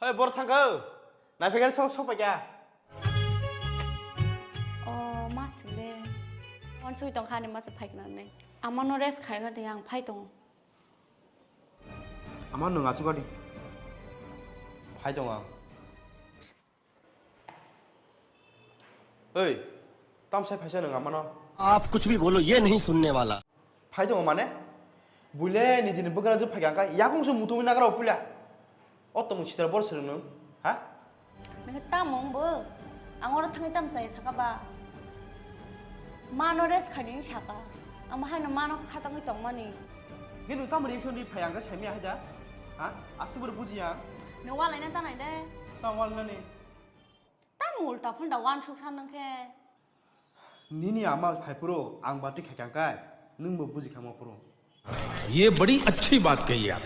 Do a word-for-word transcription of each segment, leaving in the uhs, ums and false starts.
Oi, bor thangkha. Naiphaikhe sok, sok paikha. O, ma sile. Wansugwi tongkha ani masa phaikna nai. Amano rest khaikha de, ang phai tongo. Ama nwng achukha di. Phai tongo ang. Oi, tamsai phaisa nwng amano. आप कुछ भी बोलो, ये नहीं सुनने वाला। Phai tongo mane? Buile nijini bwkrajwk phaikha khe yakung se muthungwi nagra o puila. O tongmung sitra bor swrwng nwng, ha? Nokhe tamo wngbo? Ang oro thangwi tamsai saka ba? Mano rest khainani saka. Ang bo haino mano khatangwi tongmani. Nini tamo reaction ri phai ang khe saimaya haida? Ha? Aswk bwrwi bujiya. Nwng walaina tanai de. Tamo walainani? Tamo ulta phulta wansuk sa nwng khe. Nini ama phai phuru ang bati khaikha khe nwng bo buji kha ma phuru. ये बड़ी अच्छी बात कही आप।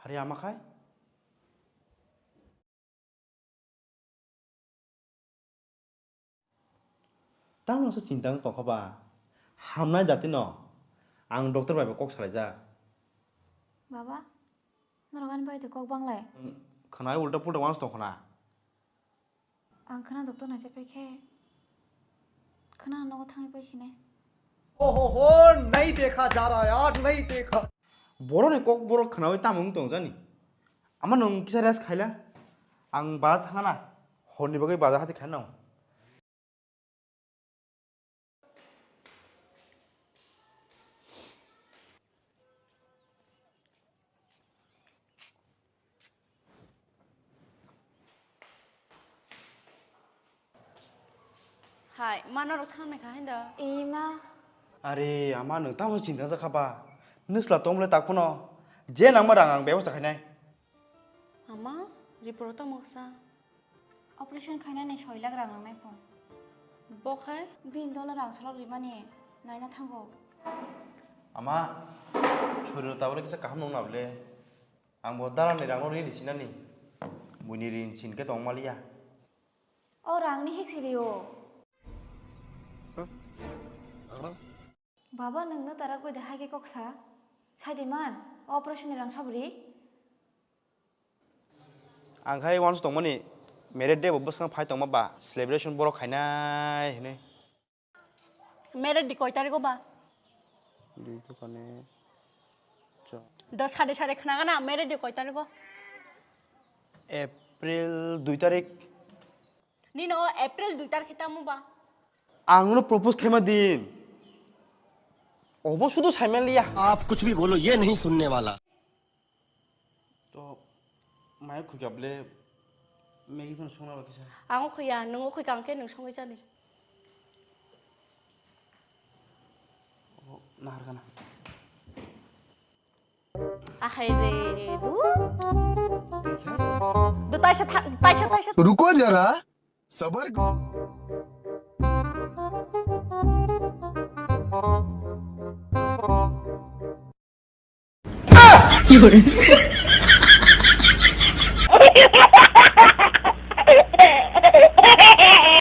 Hari ama khai? Tamo se chinta wng tongkha ba? Hamnai dati no. Ang doctor bai bo kok salaijak. Baba, norok ani bai de kok banglai. Khwnai ulta pulta wansuk tongkha na. Ang khwna doctor naisai paikhe khwna nogo thangwi paisine. ओहो हो, नहीं देखा जा रहा यार, नहीं देखा। Borokni kok borok khwnawi tamo wng tong jani? Ama nwng kisa rest khaila. Ang baza thangna. Horni bagwi baza hati khaina. Hai, ma norok thang nai kha haino? Ima. Are, ama nwng tamo chinta jakha ba? Nwsla tongmole tak phano. Je nangma rang ang bebosta khainai. Ama, report tamo kisa. Operation khainani soi lakh rang nangnai pho. Bo khai? Bini dolo rang salok rimani naina thango. Ama, shoriro tabole kisa kaham nung na bole. Ang bo dalan ni rang no ri sinani. Buini rin sin khe tong maliya. O rang ni hik siri o. Baba, nwng no tarak bai de hai khe kok sa? Sai de man, o operation ni rang sabo ri? Ang khai wansuk tongmani, married day bo bwskang phai tongma ba, celebration borok khainai hinwi. Married day koi tarikh o ba? Dui to kane, cha. Do sade sade khna gana, married day koi tarikh o? April dui tarik. Nini o April dui tarik tamo ba? Ang no propose khaima din. Obo sudu saimaliya. आप कुछ भी बोलो, ये नहीं सुनने वाला। To, mai khukya ble, Maggie phano songna ba kisa. Ang khukya, nwng khukya ang khe nwng songwi chani. Obo nahar kana. Ahai re, du. Dekha. Du taisa tha-, taisa, taisa. रुको जरा, सबर करो।